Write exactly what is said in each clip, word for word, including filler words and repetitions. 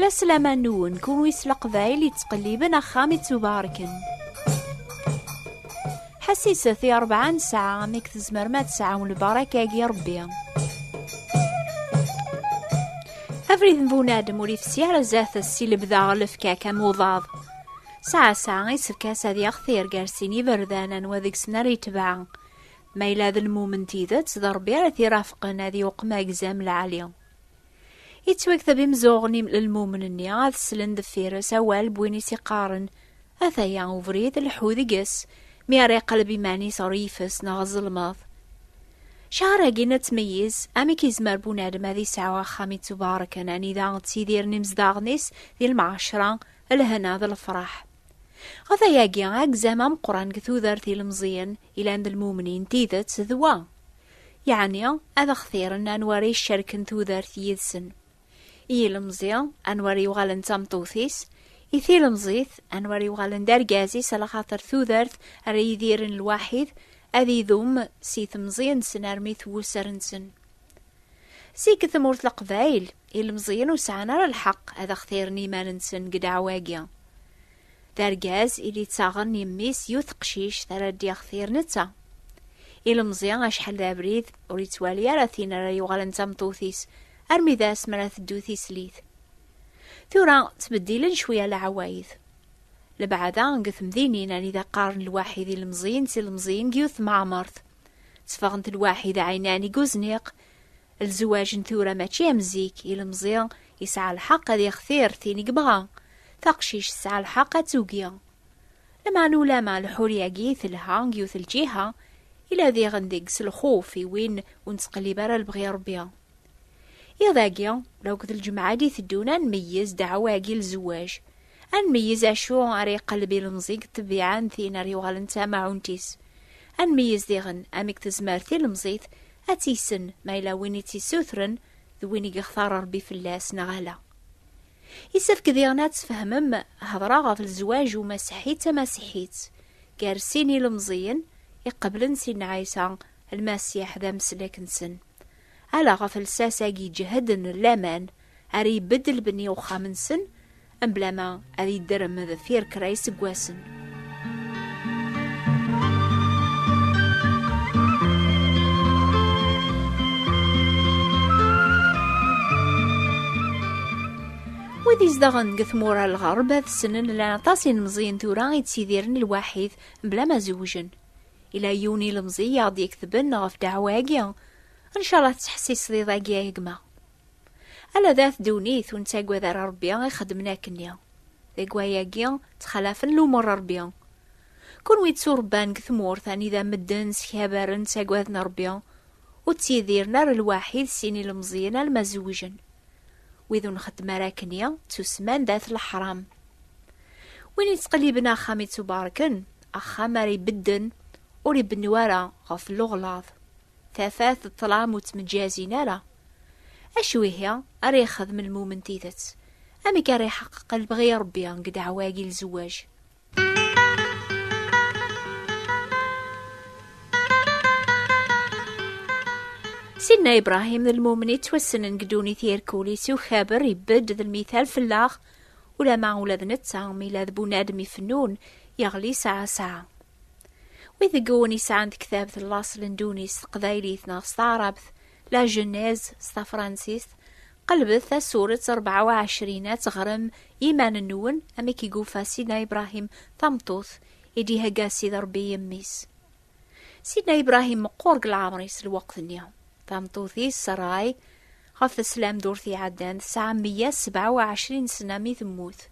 La slama-nwen, kunwi s Leqbayel yettqelliben axxam ittubarken. Ḥassiset i rebɛa n ssaɛa, amek tzemrem ad tesɛum lbaraka-agi Rebbi. Abrid n bunadem ur ifsi ara zdat-s si lebda ɣer lefkak am uḍaḍ. Saɛa saɛa isefk-as ad yaxtir gar sin iberdan anwa deg-sen ara yetbeɛ. Ma yella d lmumen n tidet, d Rebbi ara t-irafqen ad yuqem agzam lɛali. Yettwakteb imzuɣen im-, lmumen-nni ad slen deffir-s awal n win i s-iqqaren: "Ataya ubrid, lḥu deg-s, mi ara iqleb iman-is ɣer yifes neɣ ẓelmeḍ." Cahar-agi ad tmeyyez amek yezmer bunadem ad yesɛu axxam ittubarken anida ttidiren imezdaɣen-is di lmeɛcra, lehna d lefraḥ. Ɣef ayagi, agzam ameqqran deg tudert ilemẓiyen ilan d lmumnin n tidet d wa, yeɛni ad xtiren anwa ara icerken tudert yid-sen. I yilemẓi, anwa ara yuɣalen d tameṭṭut-is, i tilemẓit, anwa ara yuɣalen d argaz-is, alaxaṭer tudert ara yidiren lwaḥid ad idum si temẓi-nsen armi twusser-nsen. Zik tmurt Leqbayel, ilemẓiyen ur sɛan ara lḥeqq ad xtiren iman-nsen deg ddeɛwa-agi. D argaz i d-ittaɣen yemmi-s yiwet teqcict ara d-ixtir netta. Ilemẓi acḥal d abrid ur yettwali ara tin ara yuɣalen d tameṭṭut-is, armi d asmi ara teddu tislit. Tura ttbeddilen cwiya leɛwayed. Lebɛada deg temdinin anida qqaren lwaḥid ilemẓiyen d tilemẓiyin deg yiwet tmeɛmert. Tteffɣent lwaḥid ɛinani deg uzniq. Lezwaǧ n tura mačči am zik, ilemẓi yesɛa lḥeqq ad ixtir tin i yebɣa. Taqcict tesɛa lḥeqq ad tugi. Lameɛna ulama lḥuriya-agi telha deg yiwet lǧiha, ila diɣen deg-s lxuf i win ur nettqellib ara lebɣi Rebbi. Iḍ-agi, akked lǧemɛa i d-iteddun, ad nmeyyez ddeɛwa-agi n lezwaǧ. Ad nmeyyez acu ara iqelleb ilemẓi deg ṭṭbiɛa n tin ara yuɣalen d tamaɛunt-is. Ad nmeyyez diɣen amek tezmer tilemẓit ad tiysen ma yella win i tt-issutren d win i yextar Rebbi fell-as neɣ ala. Yessefk diɣen ad tfehmem hedṛeɣ ɣef lezwaǧ umaseḥḥi d tamasiḥḥit gar sin ilemẓiyen iqeblen Sidna Ɛisa Lmasiḥ d ameslak-nsen. Ala ɣef lsas-agi iǧehden n laman ara ibedd lbenni uxxam-nsen, mebla ma ad idderrem deffir kra iseggasen. Wid izedɣen deg tmura n lɣerb ad ssnen llan aṭas ilemẓiyen tura i ttidiren lwaḥid mebla ma zewjen. Ila yiwen ilemẓi i aɣ-d-iketben ɣef ddeɛwa-agi. Ncallah tettḥessiseḍ iḍ-agi a gma. Ala d at ddunit ur nettagad ara Rebbi ixeddmen akkenni. Deg wayagi, ttxalafen lumuṛ n Rebbi. Kunwi tturebban deg tmurt anida medden skabaren ttagaden Rebbi, ur ttidiren ara lwaḥid sin ilemẓiyen alma zewjen. Wid ur nxeddem ara akkenni, ttusman d at leḥram. Win yettqelliben axxam ittubarken, axxam ara ibedden, ur ibennu ara ɣef leɣlaḍ. Tafat d ṭṭlam ur ttmeǧǧazin ara. Acu ihi ara ixdem lmumen n tidet? Amek ara iḥeqqeq lebɣi n Rebbi deg ddeɛwa-agi n lezwaǧ? Sidna Ibrahim d lmumen yettwassnen deg ddunit irkul-is ukaber ibedd d lmital fell-aɣ, ulama ula d netta mi yella d bunadem ifennun, yeɣli saɛa saɛa. Wid deg-wen yesɛan tektabt n laṣel n ddunit s teqbaylit neɣ s taɛrabt, La Genèse s tafransist, qelbet tasuret rebɛa u ɛecrin ad teɣrem i yiman-nwen amek i yufa Sidna Ibrahim tameṭṭut i d-ihegga Sidi Ṛebbi i mmi-s. Sidna Ibrahim meqqur deg leɛmer-is lweqt-nni. Tameṭṭut-is Saray, ɣef teslam d ur t-iɛeddan, tesɛa meyya sebɛa u ɛecrin sna mi temmut.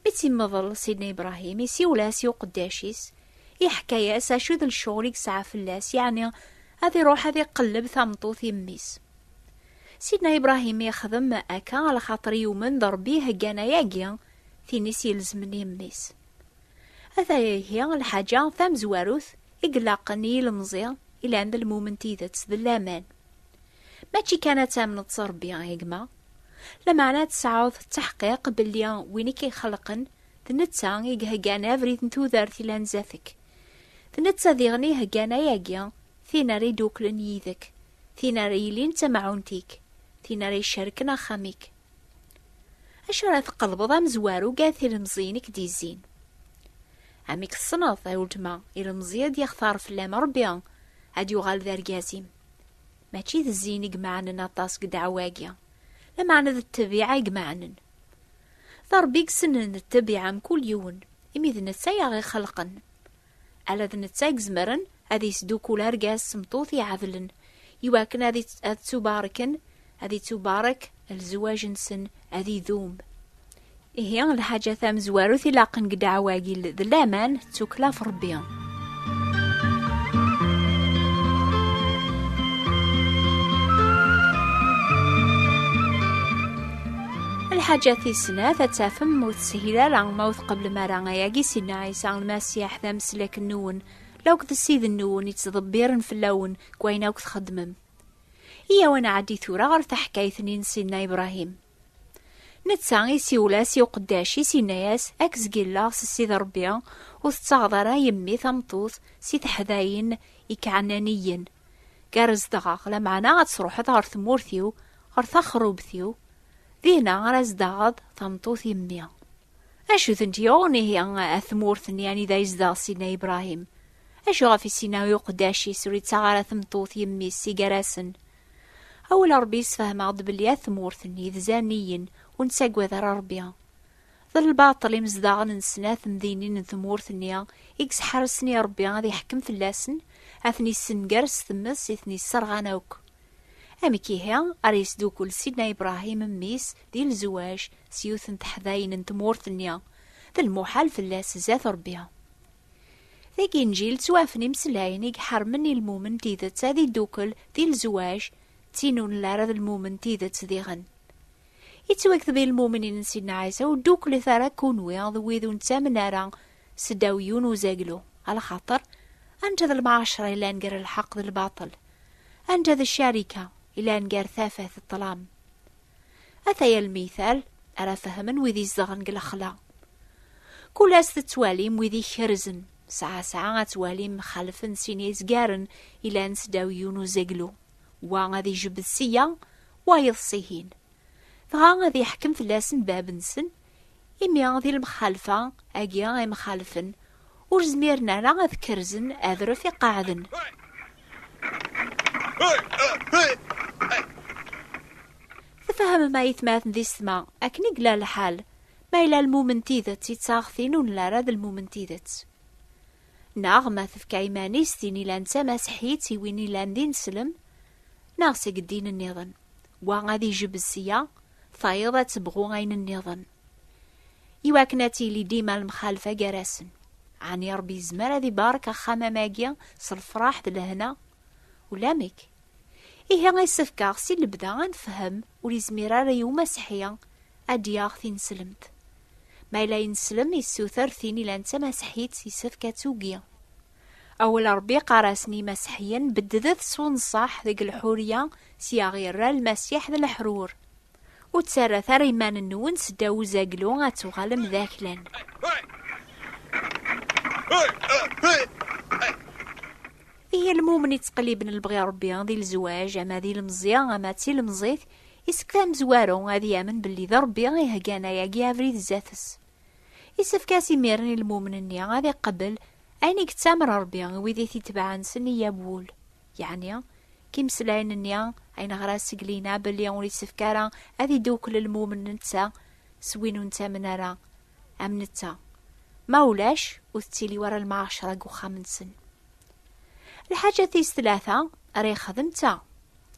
Mi tt-immeḍel Sidna Ibrahim, isiwel-as i uqeddac-is, iḥka-yas acu d lecɣel i yesɛa fell-as, yeɛni ad iruḥ ad iqelleb tameṭṭut i mmi-s. Sidna Ibrahim yexdem akka alaxaṭer yumen d Ṛebbi iheggan ayagi, tin i s-ilezmen i mmi-s. Ataya ihi lḥaǧa tamezwarut i ilaqen i yilemẓi ilan d lmumen n tidet d laman. Mačči kan ad tamneḍ s Ṛebbi, a gma, lameɛna ad tesɛuḍ ttaḥqiq belli win i k-ixelqen d netta i iheggan abrid n tudert ilan zdat-k. D netta diɣen i iheggan ayagi, tin ara iduklen yid-k, tin ara yilin d tamɛunt-ik, tin ara icerken axxam-ik. Acu ara tqelbeḍ amezwaru gar tilemẓiyin i k-d-izzin? Amek tessneḍ, a weltma, ilemẓi ad yextar fell-am Ṛebbi, ad yuɣal d argaz-im? Mačči d zzin i imeɛnen aṭas deg ddeɛwa-agi, lameɛna d ttabiɛa i imeɛnen. D Ṛebbi i yessnen ttabiɛa mkul yiwen, imi d netta i aɣ-ixelqen. Ala d netta i izemren ad yesdukul argaz s tmeṭṭut iɛedlen, iwakken ad it-, ad ttubarken, ad ittubarek lezwaǧ-nsen, ad idum. Ihi, lḥaǧa tamezwarut ilaqen deg ddeɛwa-agi d laman d tukkla ɣef Ṛebbi. Lḥaǧa tis snat, ad tafem ur teshil ara ma ur tqeblem ara ayagi Sidna Ɛisa Lmasiḥ d ameslak-nwen, lakked Ssid-nwen yettḍebbiren fell-awen deg wayen akk txeddmem. Iyyaw ad nɛeddi tura ɣer taḥkayt-nni n Sidna Ibṛahim. Netta isiwel-as i uqeddac-is, yenna-yas: "Ad k-zgilleɣ s Ssid Ṛebbi, ur tettaɣeḍ ara yemmi tameṭṭut si teḥdayin ikeɛnaniyen, gar zedɣeɣ, lameɛna ad truḥeḍ ɣer tmurt-iw, ɣer taxrubt-iw, dinna ara zedɣeḍ tameṭṭut yemmi." Acu tent-yuɣen ihi at tmurt-nni anida yezdeɣ Sidna Ibṛahim? Acu ɣef i s-yenna i uqeddac-is ur ittaɣ ara tmeṭṭut yemmi-s i gar-asen? Awal Ṛebbi yessefhem-aɣ-d belli at tmurt-nni d zaniyen, ur nettagad ara Ṛebbi. D lbaṭel imezdaɣen n snat temdinin n tmurt-nni i yesḥersen i Ṛebbi ad iḥkem fell-asen, ad ten-issenger s tmes i ten-isserɣan akk. Amek ihi ara yesdukul Sidna Ibṛahim mmi-s di lezwaǧ s yiwet n teḥdayin n tmurt-nni? D lmuḥal fell-as zdat Ṛebbi. Deg Inǧil ttwafen imeslayen i iḥermen i lmumen n tidet ad iddukel di lezwaǧ d tin ur nelli ara d lmumen n tidet diɣen. Yettwakteb i lmumnin n Sidna Ɛisa: "Ur dduklet ara kunwi d wid ur nettamen ara seddaw yiwen uzaglu, alaxaṭer anta d lemɛacra yellan gar lḥeqq d lbaṭel? Anta d ccarika yellan gar tafat d ṭṭlam?" Ataya lmital ara fehmen wid izedɣen deg lexla. Kul ass tettwalim wid ikerzen, saɛa saɛa ad twalim xalfen sin izgaren ilan seddaw yiwen uzaglu. Wa ad ijebbed sya, wayeḍ sihin. Dɣa ad iḥkem fell-asen bab-nsen, imi di lemxalfa-agi imxalfen ur zmiren ara ad kerzen adref iqeɛden. Tfehmem, ay atmaten d yessetma, akken i yella lḥal, ma yella lmumen n tidet yettaɣ tin ur nelli ara d lmumen n tidet. Neɣ ma tefka iman-is tin ilan d tamaseḥḥit i win ilan d ineslem, neɣ seg ddin nniḍen. Wa ad ijebbed sya, tayeḍ ad tebɣu ayen nniḍen. Iwakken ad tili dima lemxalfa gar-asen. Ɛni Ṛebbi yezmer ad ibarek axxam am agi s lefṛaḥ d lehna? Ulamek. Ihi, isefk-aɣ si lebda ad nefhem ur izmir ara i umaseḥḥi ad d-yaɣ tineslemt. Ma yella ineslem, issuter tin ilan d tamaseḥḥit, isefk ad tugi. Awal Ṛebbi iqqar-asen i imaseḥḥiyen: "Beddet s unṣaḥ deg lḥuriya, sya ɣ-irra Lmasiḥ d leḥrur. Ur ttarrat ara iman-nwen seddaw uzaglu, ad tuɣalem d aklan." Ihi lmumen ittqelliben lebɣi Ṛebbi di lezwaǧ, ama d ilemẓi, ama d tilemẓit, isefk amezwaru ad yamen belli d Ṛebbi iheggan ayagi abrid zdat-s. Isefk-as imiren i lmumen-nni ad iqebbel ayen i yettamer Ṛebbi i wid i t-itebɛen s nniya n wul. Yeɛni, deg imeslayen-nni ay neɣra seg lina belli ur isefk ara ad iddukel lmumen netta s win ur nettamen ara am netta. Ma ulac, ur tettili wara lmeɛcra deg uxxam-nsen. Lḥaǧa tis tlata ara yexdem ta,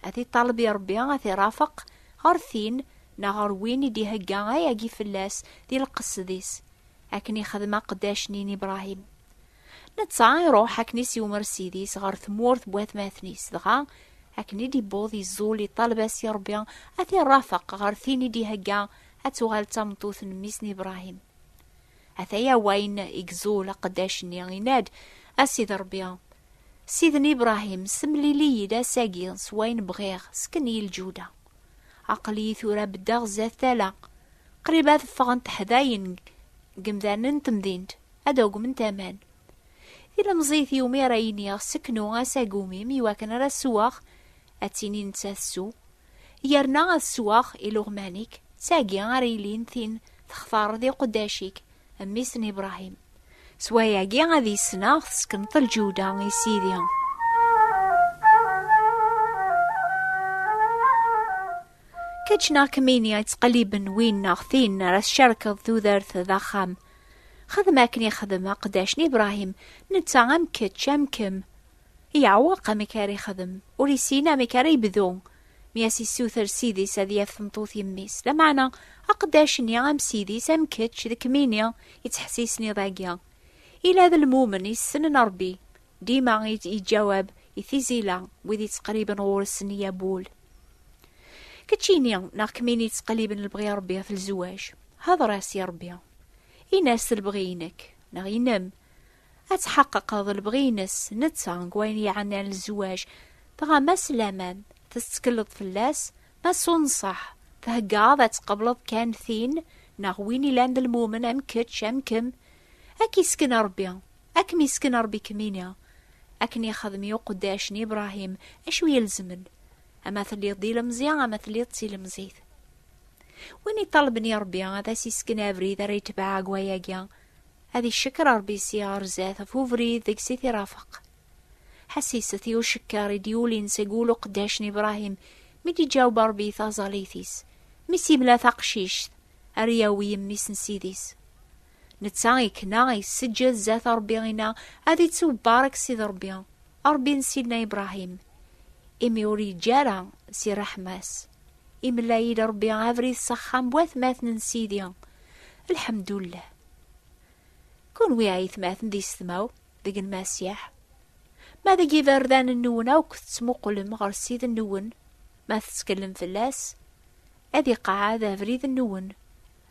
ad iṭaleb i Ṛebbi ad t-irafeq ɣer tin neɣ ɣer win i d-ihegga ayagi fell-as di lqesd-is, akken ixdem aqeddac-nni n Ibṛahim. Netta iṛuḥ akken i s-yumer Ssid-is ɣer tmurt n watmaten-is, dɣa akken i d-iwweḍ iẓul iṭaleb-as i Ṛebbi ad t-irafeq ɣer tin i d-ihegga ad tuɣal d tameṭṭut n mmi-s n Ibṛahim. Ataya wayen i iẓul aqeddac-nni, yenna-d: "A Sidi Ṛebbi, Ssid n Ibṛahim, semlil-iyi-d ass-agi s wayen bɣiɣ, sken-iyi lǧuda. Aql-iyi tura beddeɣ zdat tala, qrib ad ffɣent teḥdayin deg imdanen n temdint, ad agment aman." Tilemẓit yumi ara iniɣ: "Seknu asagum-im iwakken ara sweɣ", ad tini nettat: "Sew, yerna ad sweɣ iluɣman-ik." D tagi ara yilin tin textareḍ i uqeddac-ik, mmi-s n Ibṛahim. S wayagi ad yesneɣ tsekneḍ lǧuda i Sidi. Kečč neɣ kemmini yettqelliben win neɣ tin ara tcerkeḍ tudert d axxam. Xdem akken ixdem aqeddac n Ibṛahim, netta am kečč, am kemm. Yeɛweq amek ara ixdem, ur yessin amek ara yebdu. Mi as-yessuter Sidi-s ad yaf tmeṭṭut yemmi-s, lameɛna aqeddac-nni am Sidi-s, am kečč d kemmini yettḥessisen iḍ-agi. Ila d lmumen yessnen Ṛebbi, dima i yettǧawab i tizila wid yettqerriben ɣur-s s nniya n wul. Keččini neɣ kemmini yettqelliben lebɣi n Ṛebbi ɣef lezwaǧ, hḍer-as i Ṛebbi. Ini-as lebɣi-inek neɣ inem. Ad tḥeqqeqeḍ lebɣi-ines netta deg wayen yeɛnan lezwaǧ, dɣa ma s laman tettekleḍ fell-as, ma s unṣeḥ theggaḍ ad tqebleḍ kan tin neɣ win ilan d lmumen am kečč am kemm. Ad k-isken Ṛebbi, ad kem-isken Ṛebbi kemmini, akken ixdem i uqeddac n Ibṛahim acu ilezmen, ama telliḍ d ilemẓi ama telliḍ d tilemẓit. Win iṭalben i Ṛebbi ad as-isken abrid ara yetbeɛ deg wayagi, ad icekkeṛ Ṛebbi si ɣer zdat ɣef ubrid deg-s i t-irafeq. Ḥassiset i ucekkeṛ i d-yulin seg wul uqeddac n Ibṛahim mi d-iǧaweb Ṛebbi i taẓallit-is, mi s-imla taqcict ara yawi yemmi-s n Sidi-s. Netta ikna, iseǧǧed zdat Ṛebbi, inna: "Ad ittubarek Sidi Ṛebbi, Ṛebbi n Sidna Ibṛahim, imi ur yeǧǧi ara si ṛṛeḥma-s. Imla-yi-d Ṛebbi abrid s axxam n watmaten n Sidi. Lḥemdullah." Kunwi ay aytmaten d yessetma-w deg Lmasiḥ, ma deg iberdan-nwen akk tettmuqulem ɣer Ssid-nwen, ma tettkellem fell-as, ad iqeɛɛed abrid-nwen,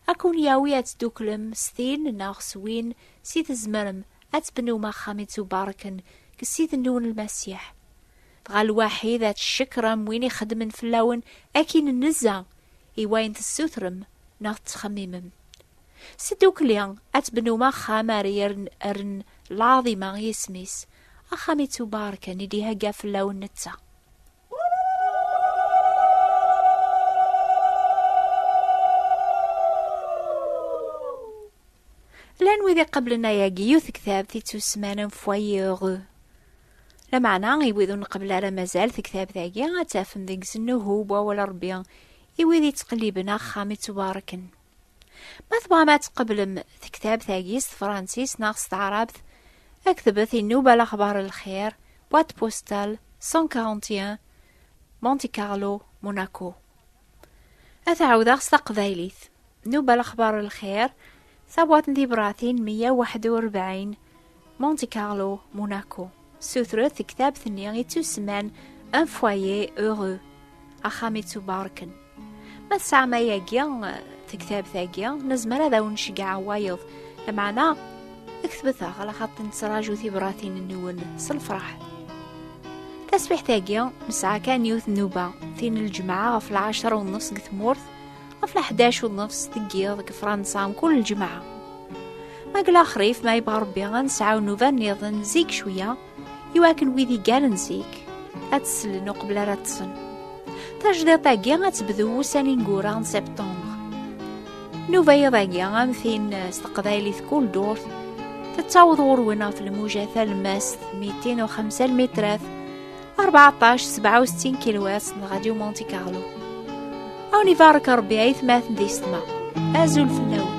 ad ken-yawi ad tedduklem s tin neɣ s win si tzemrem ad tebnum axxam ittubarken deg Ssid-nwen Lmasiḥ. Dɣa lwaḥid ad tcekkrem win ixeddmen fell-awen akin nnezza i wayen tessutrem neɣ tettxemmimem. S tdukli ad tebnum axxam ara yerren lɛaḍima i yisem-is, axxam ittubarken i d-ihegga fell-awen netta. Llan wid iqeblen ayagi yiwet tektabt ittusemman Un foyer heureux. Lameɛna, i wid ur nqebbel ara mazal tektabt-agi, ad tafem deg-s nnuhu n wawal n Ṛebbi i wid yettqelliben axxam ittubarken. Ma tebɣam ad tqeblem tektabt-agi s tefransist neɣ s taɛrabt, ktbet i Nnuba Lexbar Lxir, boîte postale cent quarante et un, Monte Carlo, Monaco. Ad t-ɛawdeɣ s taqbaylit. Nnuba Lexbar Lxir, tabwaṭ n tibratin meyya u waḥed u rebɛin, Monte Carlo, Monaco. Sutret tektabt-nni ittusemman Un foyer heureux, axxam ittubarken. Ma tesɛam ayagi, tektabt-agi, nezmer ad awen-nceggɛeɣ wayeḍ. Lameɛna, ktbet-aɣ, ala xaṭi nettraǧu tibratin-nwen s lfeṛḥ. Tasbiḥt-agi, nesɛa kan yiwet n nnuba, tin n lǧemɛa ɣef lɛecṛa u nneṣ deg tmurt, ɣef leḥdac u nneṣ deg yiḍ deg Fransa mkul lǧemɛa. Ma deg laxrif, ma yebɣa Ṛebbi, ad nesɛu nnuba nniḍen zik cwiya, iwakken wid iggalen zik ad sellen uqbel ara ṭṭsen. Tajdiṭ-agi ad tebdu ussan ineggura n septembre. Nnuba yiḍ-agi, am tin s teqbaylit kul ddurt, tettaweḍ ɣur-wen ɣef lmuja talemmast mitin u xemsa lmitrat, rbeɛṭac sebɛa u settin kilohertz n Radio Monte Carlo. Ad wen-ibarek Ṛebbi aytmaten d yessetma. Azul fell-awen.